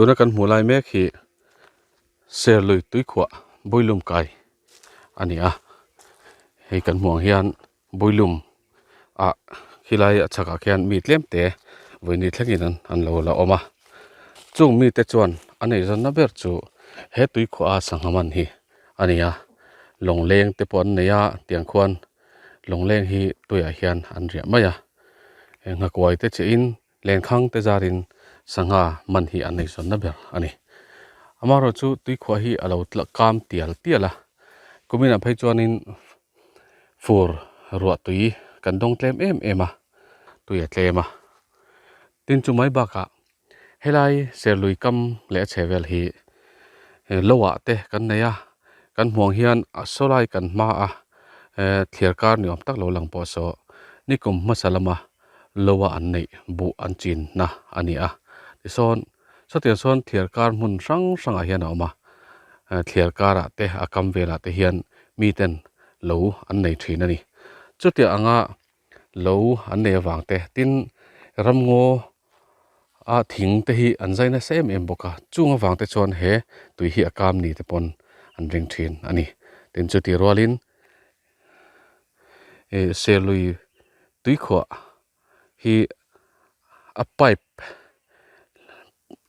Tuna kan hmuh lai mek hi Serlui tuikhuah Builum kai a ni a, hei kan hmuh ang hian Builum ah khilai a chhakah khian mi tlem te vawiin thlengin an an lo la awm a, chung mite chuan a neizawnna ber chu he tuikhuah a sangha man hi a ni a, lawngleng te pawh an nei a tiang khuan lawngleng hi tuiah hian an riah mai a, nghakuai te che in Lenkhang te zarin sangha man hi an eizawnna ber a ni. Amaherawhchu tuikhuah hi a lo kam tial tial a, kuminah phei chuanin fur ruah tui kan dawng tlem em em a, tui a tlem a. Tin chu mai bakah helai Serlui kam leh a chhe vel hi lo ah te kan nei a, kan hmuang hian a sawlai kan hma a, thliar kar ni awm tak lo lang pawh saw nikum hmasa lama lo a an neih buh an chin na a ni a tisawn sawtiang sawn thliar kar hmun hrang hrangah hian a awm a thliar karah te a kam velah te hian mi ten lo an nei thin a ni chutiang anga lo an nei avang te tin ramngaw a thing te hi an zai nasa em em bawk a chung avang te chuan he tui hi a kam ni te pawn an ring thin a ni tin chutih rualin ih serlui tuikhuah hi a pipe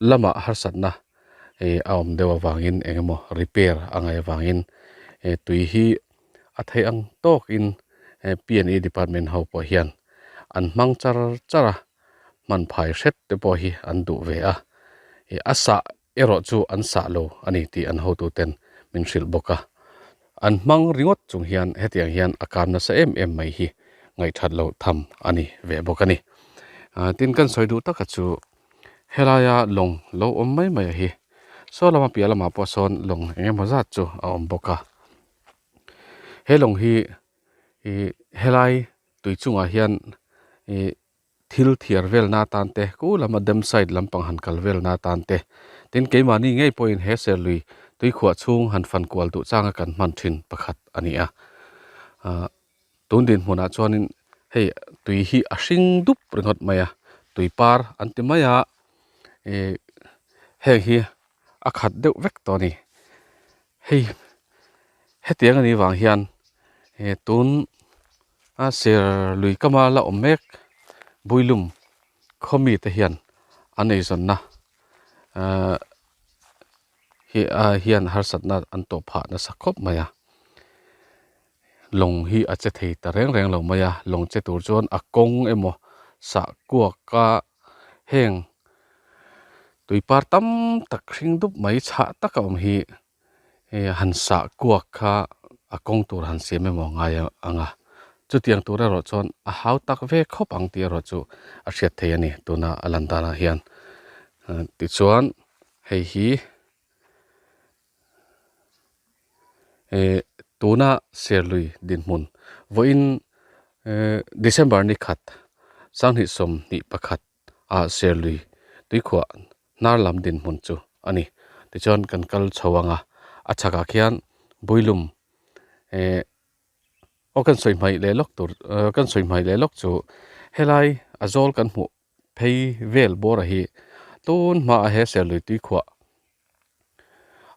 lamah harsatna ih a awm deuh avangin eng emaw repair a ngaih avangin ih tui hi a theih ang tawkin P and E department ho pawh hian an hmang char char a hman phai hret te pawh hi an duh ve a ih a sah erawh chu an sah lo a ni tih an hotuten min hrilh bawk a. An hmang ringawt chung hian hetiang hian a kar nasa em em mai hi ngaihthat loh tham a ni ve bawk a ni. Tin kan sawi duh taka chu helaia lawng lo awm mai mai a hi saw lama piah lamah pawh sawn lawng eng emaw zat chu a awm bawk a. He lawng hi ih helai tui chungah hian ih thil thiar velna atan te ku lama dam side lampang han kal velna atan te tin keimahni ngei pawhin he serlui tuikhuah chhung han fan kual duh changa kan hman thin pakhat a ni a ahh tun dinhmunah chuanin hei tui hi a hring dup ringawt mai a tui par an ti mai a ih heng hi a khat deuh vek tawh a ni hei hetiang a nih vang hian ih tun. A ser lui kama la awm mek Builum khaw mite hian an eizawnna ahh hi ah hian harsatna an tawh phah nasa khawp mai a lawng hi a che thei ta reng reng lo mai a lawng che tur chuan a kawng emaw sah kuak a heng tui par tam tak hring dup mai chhah taka awm hi. Hei han sah kuak kha a kawng tur han siam emaw ngai ang a, chutiang tur erawh chuan a hau tak ve khawp ang tih erawh chu a hriat theih a ni tuna a lan danah hian. Tichuan hei hi eh tuna Serlui dinhmun vawiin eh December ni khat sanghnih 21 ah Serlui tuikhuah hnar lam dinhmun chu a ni. Tichuan kan kal chho ang a, a chhakah khian Builum eh aw kan sawi hmaih leh lawk tur eh kan sawi hmaih leh lawk chu helai a zawl kan hmuh phei vel bawra hi tun hmaah he Serlui tuikhuah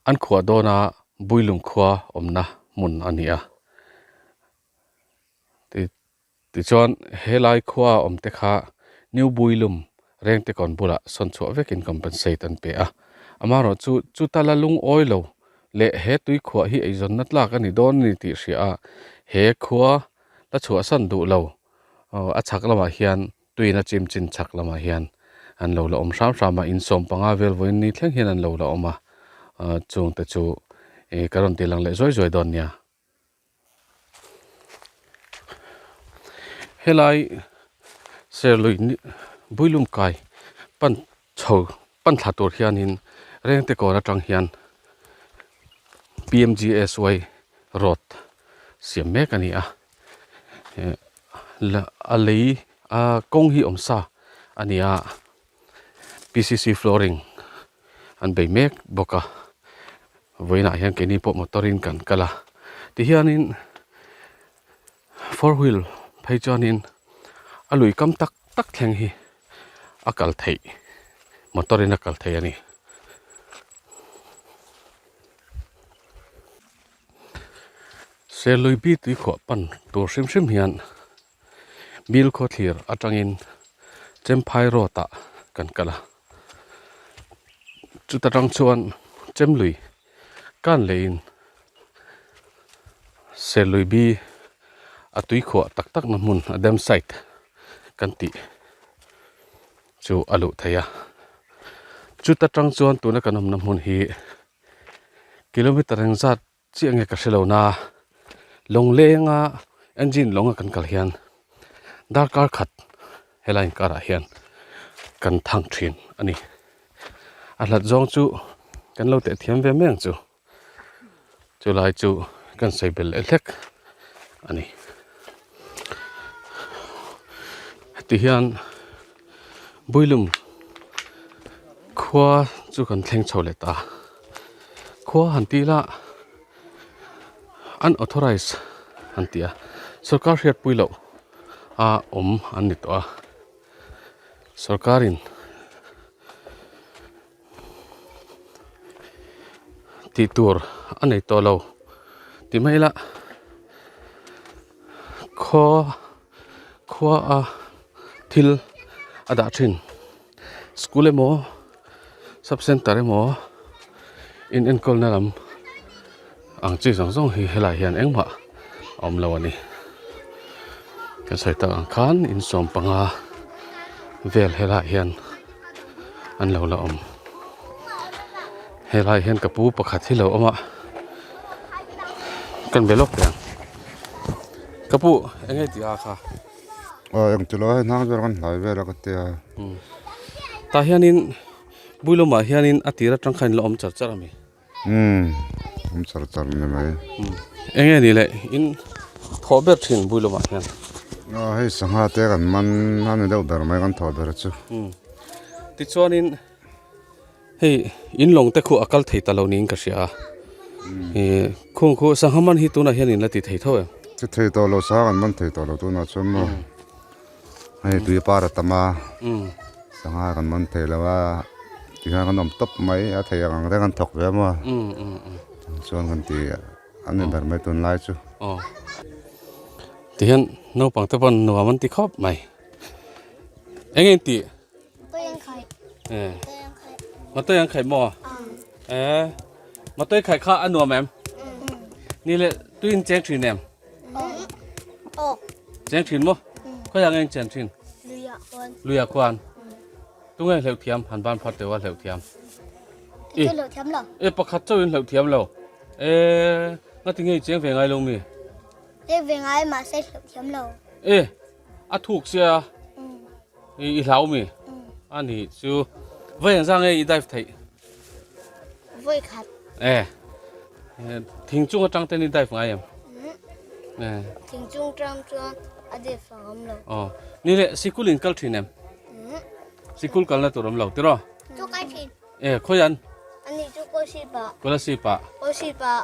an khuah dawna Builum khua awmna hmun a ni a. Tichuan helai khua a awm te kha New Builum rengte kawn bulah sawn chhuah vekin compensate an pe a. Amaherawh chu chuta la lungawi lo leh he tui khuah hi eizawnna tlak a ni dawn a ni tih hria a, he khua la chhuahsan duh lo a chhak lamah hian tuin a chim chin chhak lamah hian an lo la awm hram hram a, in 15 vel vawiin ni thleng hian an lo la awm a, chungte chu ka rawn tih lang leh zuai zuai dawn nia. Helai Serlui Builum kai pan chho pan thla tur hianin Rengte kawn atang hian P_M_G_S_Y road siam mek a ni a a lei a kawng hi awm sa a ni a P_C_C flooring an bei mek bawk a. Vawiinah hian keini pawh motor in kan kal a tihianin four wheel phei chuanin a lui kam tak tak thleng hi a kal theih motor in a kal thei a ni. Serlui bi tuikhuah pan tur hrim hrim hian Bil khawthlir atangin Chemphai road ah kan kal a, chuta tang chuan Chemlui kan leiin Serlui bi a tuikhuah tak tak na hmun a dam site kan tih chu a luh theih a, chuta tang chuan tuna kan awmna hmun hi kilometer engzat Chiah nge ka hre lo na, lawnglenga engine lawnga kan kal hian darkar khat helai inkarah hian kan thang thin a ni. A hlat zawng chu kan lo teh thiam ve mai ang chu, chulai chu kan sawi belh leh hlek a ni. Heti hian Builum khua chu kan thleng chho leh ta. Khua han ti ila unauthorized an ti a, sorkar hriatpui loh a awm an ni tawh a, sorkarin tih tur a nei tawh lo ti mai ila khaw khua a thil a dah thin school emaw sub center emaw in enkawl na lam ang chi zawng zawng hi helai hian engmah a awm lo a ni kan sawi tak ang khan in sawm panga vel helai hian an lo la awm helai hian ka pu pakhat hi lo awm a kan be lawk teh ang ka pu eng nge tih a kha. Aw eng ti lo hei hnang zawr kan hlai vel a ka tia. Tah hianin Builumah hianin a tir atang khan in la awm char char a mi. Umm awm char char ni mai. Eng nge ni le in thawh ber thin Builumah hian. Aw hei sangha te kan man a ni deuh ber mai kan thawh ber chu. Tichuanin hei in lawng te khu a kal thei ta lo niin ka hria a. Khung khu sangha man hi tunah hian in la ti thei tho em? Ti thei tawh lo sangha kan man thei tawh lo tunah chuan maw. Hei tui par a tam a, sangha kan man thei lo a, tihian kan awm tawp mai a thei ang ang reng an thawk ve maw chuan kan ti a ni ber mai tunlai chu. Aw tihian naupang te pawn nuam an ti khawp mai eng eng tih Matawi an khaih maw e matawi khaih kha a nuam em ni leh tui in cheng thin em. Cheng thin maw? Khawiah nge in chen thin? Luiah khuan. Luiah khuan. Tunge hleuh thiam han ban phat teuh a hleuh thiam. I hleuh thiam lo. E pakhat chauh in hleuh thiam lo. E ngati nge i cheng ve ngai lo mi? Cheng ve ngai mahse hleuh thiam lo. E a thuk sia. I i hlau mi? Ani chu vawi engzah nge i dive theih? Vawi khat. E thing chung atang ten i dive ngai em? E thing chung tang chuan a dive ang awm lo. Aw ni le sikul in kal thin em? Sikul kalna tur awm lo tiraw? Chu kai thin. E khawian? Ani chu Kolasib ah. Kolasib ah. Kolasib ah.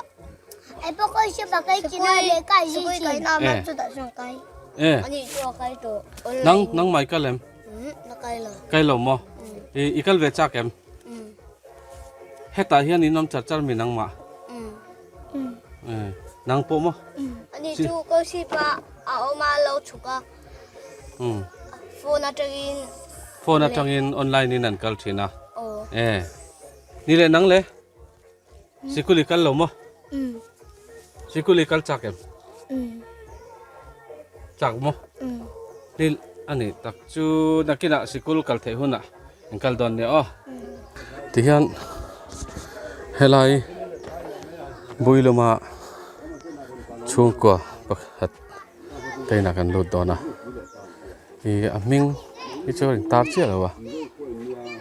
E pawh Kolasib ah kai chin a le kai zi chin. Kai na ma chu da chuan kai. E. Ani chu a kai tawh. Nang nang mai kal em? Na kai lo. Kai lo maw? I i kal ve chak em? Hetah hian in awm char char mi nang mah? E nang pawh maw? Ani chu Kolasib ah a awm a lo chhuk a. Phone atangin Phone atangin online in an kal thin a. E. Ni le nang le? Sikul i kal lo maw? Sikul i kal chak em? Chak maw? Ni ani tak chu nakinah sikul kal theih hunah in kal dawn nia aw. Tihian helai Builuma chhungkua pakhat Train ah kan lut dawn a ih a hming hi chu a in tar chiah lo a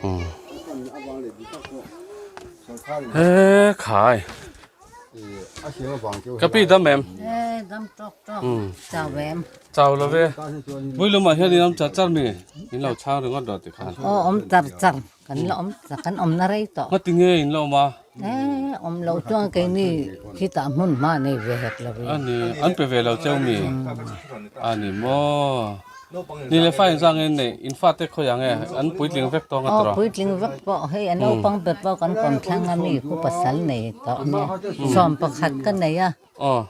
umm he khai ka pi dam em chau lo ve Builum ah hian in awm char char mi in lo chhang ringawt rawh ti khan aw awm char char Kan la awm tak kan awm na rei tawh. Ngati nge in la awm a? Eh, awm lo chuan keini khitah hmun hma nei ve hek lo i. Ani, an pe ve lo cheu mi? Ani maw. Ni le fa inzah nge nei? In fate khawiah nge an puitling vek tawh nga tawh? Aw, puitling vek pawh hei a naupang ber pawh kan kawm thlang a mi khu pasal nei tawh nia. Sawm pakhat ka nei a. Aw.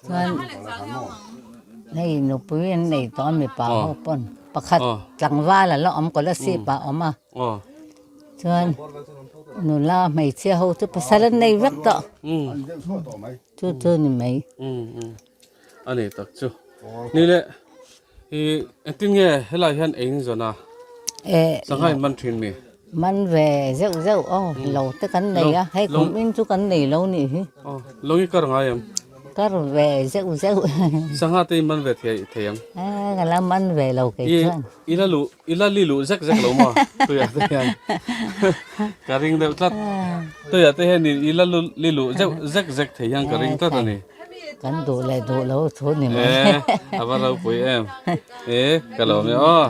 Chuan hei nupui an nei tawh a mipa ho pawn pakhat tlangval a la awm Kolasib ah a awm a chuan nula hmeichhia ho chu pasal an nei vek tawh chu chu ni mai. A ni tak chu ni le i engtin nge helai hian ei in zawn a sangha in man thin mi. Man ve zeuh zeuh aw lo te kan nei a hei kum in chu kan nei lo nih hi. Aw lo hi kar ngai em? Kar ve zeuh zeuh. Sangha te in man ve thei thei ang? A ka la man ve lo kei chuan. I la luh i la li luh zek zek lo maw tuiah te hian ka ring deuh tlat tuiah te hian i la li luh zeuh zek zek thei hian ka ring tlat a ni. Kan duh leh duh lo thu ni mai. E a va ropui em e ka lawm e aw.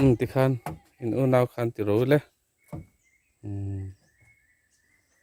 Umm tikhan in unau khan ti ro le.